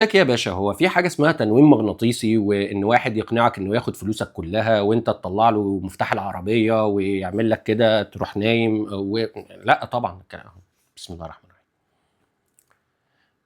لك يا باشا، هو في حاجة اسمها تنويم مغناطيسي، وإن واحد يقنعك إنه ياخد فلوسك كلها وأنت تطلع له مفتاح العربية ويعمل لك كده تروح نايم لأ طبعًا بسم الله الرحمن الرحيم.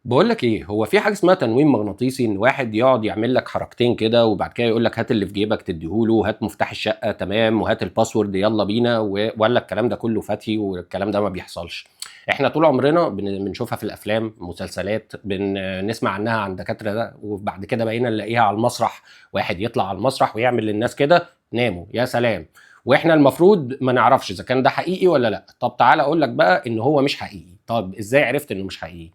باقول لك إيه، هو في حاجة اسمها تنويم مغناطيسي، إن واحد يقعد يعمل لك حركتين كده وبعد كده يقول لك هات اللي في جيبك تديه له، هات مفتاح الشقة تمام، وهات الpassword يالّا بينا، والّا الكلام ده كله فتي والكلام ده ما بيحصلش؟ إحنا طول عمرنا بنشوفها في الأفلام، مسلسلات، بنسمع عنها عن دكاترة ده، وبعد كده بقينا نلاقيها على المسرح، واحد يطلع على المسرح ويعمل للناس كده ناموا، يا سلام! وإحنا المفروض ما نعرفش إذا كان ده حقيقي والّا لأ. طب تعالَ أقول لك بقى إن هو مش حقيقي. طب إزاي عرفت إنه مش حقيقي؟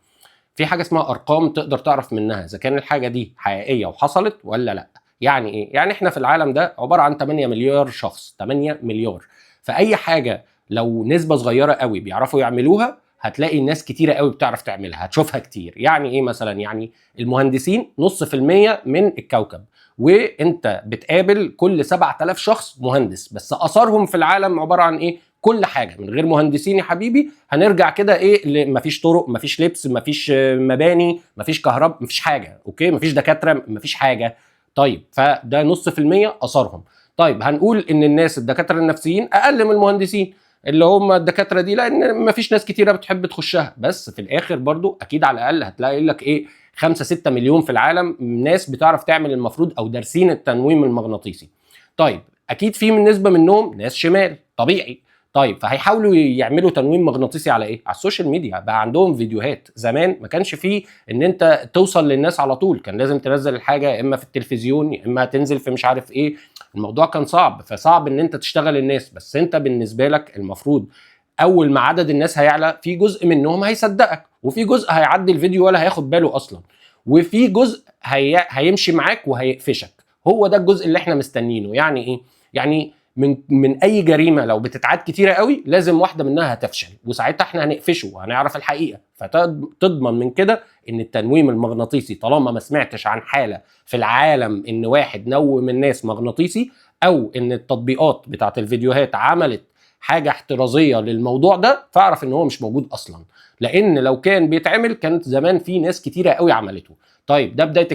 في حاجة اسمها أرقام تقدر تعرف منها إذا كان الحاجة دي حقيقية وحصلت ولا لأ. يعني إيه؟ يعني إحنا في العالم ده عبارة عن 8 مليار شخص، 8 مليار، فأي حاجة لو نسبة صغيرة قوي بيعرفوا يعملوها هتلاقي ناس كتيرة قوي بتعرف تعملها، هتشوفها كتير. يعني إيه مثلا؟ يعني المهندسين 0.5% من الكوكب، وإنت بتقابل كل 7000 شخص مهندس، بس آثارهم في العالم عبارة عن إيه؟ كل حاجة. من غير مهندسين يا حبيبي هنرجع كده إيه، مفيش طرق، مفيش لبس، مفيش مباني، مفيش كهرباء، مفيش حاجة، okay؟ مفيش دكاترة، مفيش حاجة. طيب فده 0.5% آثارهم. طيب هنقول إن الناس الدكاترة النفسيين أقل من المهندسين اللي هم الدكاترة دي، لأن مفيش ناس كتيرة بتحب تخشها، بس في الآخر برضو أكيد على الأقل هتلاقي لك إيه 5-6 مليون في العالم ناس بتعرف تعمل المفروض أو دارسين التنويم المغناطيسي. طيب أكيد في من نسبة منهم ناس شمال طبيعي. طيب فهيحاولوا يعملوا تنويم مغناطيسي على ايه؟ على ال social media. بقى عندهم فيديوهات. زمان ما كانش فيه ان انت توصل للناس على طول، كان لازم تنزل الحاجة يا اما في التلفزيون يا اما تنزل في مش عارف ايه، الموضوع كان صعب، فصعب ان انت تشتغل الناس. بس انت بالنسبة لك المفروض اول ما عدد الناس هيعلى في جزء منهم هيصدقك، وفي جزء هيعدي الفيديو ولا هياخد باله اصلا، وفي جزء هيمشي معاك وهيقفشك. هو ده الجزء اللي احنا مستنينه. يعني ايه؟ يعني من اي جريمة لو بتتعاد كتيرة قوي لازم واحدة منها هتفشل، وساعتها احنا هنقفشه وهنعرف الحقيقة. فتضمن من كده ان التنويم المغناطيسي طالما ما سمعتش عن حاله في العالم ان واحد نوم الناس مغناطيسي، او ان التطبيقات بتاعت الفيديوهات عملت حاجة احترازيه للموضوع ده، فاعرف ان هو مش موجود اصلا، لان لو كان بيتعمل كانت زمان في ناس كتيرة قوي عملته. طيب ده بداية.